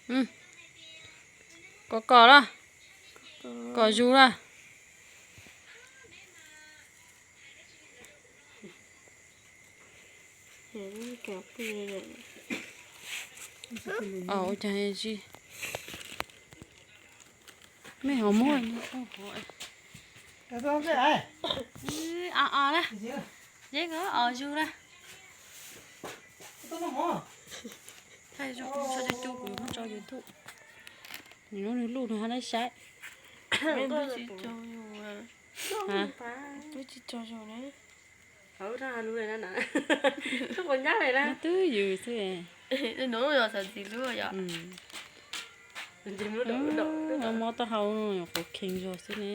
Kom kom lawm, kom zus lawm. Ua cas tsis, mej ho muab. A o na, deb ko o zus na. Thaij zoo, tso cov cub kuv yuav muab tso YouTube. Nws lub nws luj nws ho neb saib. Twb tsis tso zus na. Twb yws xwb. Mob taub hau nyuam qhuav kheev zog xwb ne.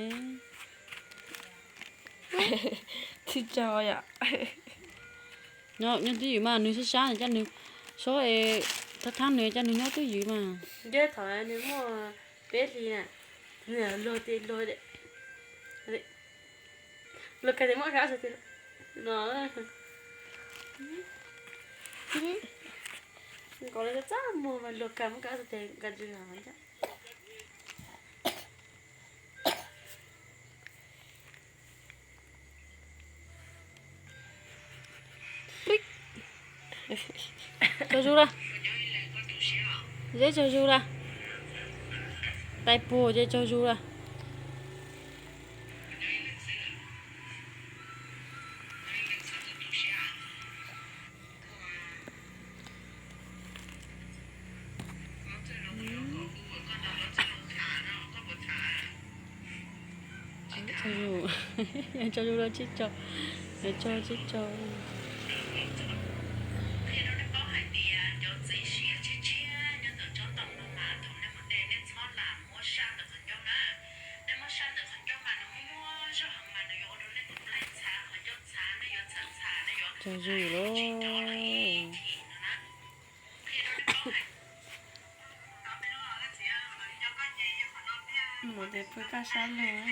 Tsis tso yom. Nyob twj ywm mas nws sab sab coj nws, sob es thab thab nws coj nws nyob twj ywm mas. Nyob thaum nws muaj peb hlis na, luag tes luag, luag kag tes muab kag ob sab tes no. Nkaus li txaj muag mas luag kag muab kag ob sab tes nkag ntsis los. Tsaug zug lawm. Zeb tsaug zug lawm. Tais puag ces tsaug zug lawm. Tsaug zug, tsaug zug los tsib caug, tsaug tsib caug. Tsaug zug lauj. Mus ces pw kaj sab lug.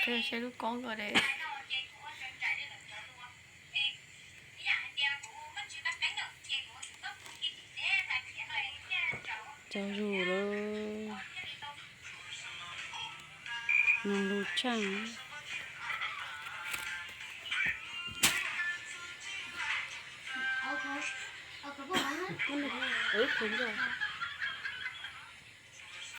Qhia saib lub koob ko de. Tsaug zug lauj. Nug lug tshaaj.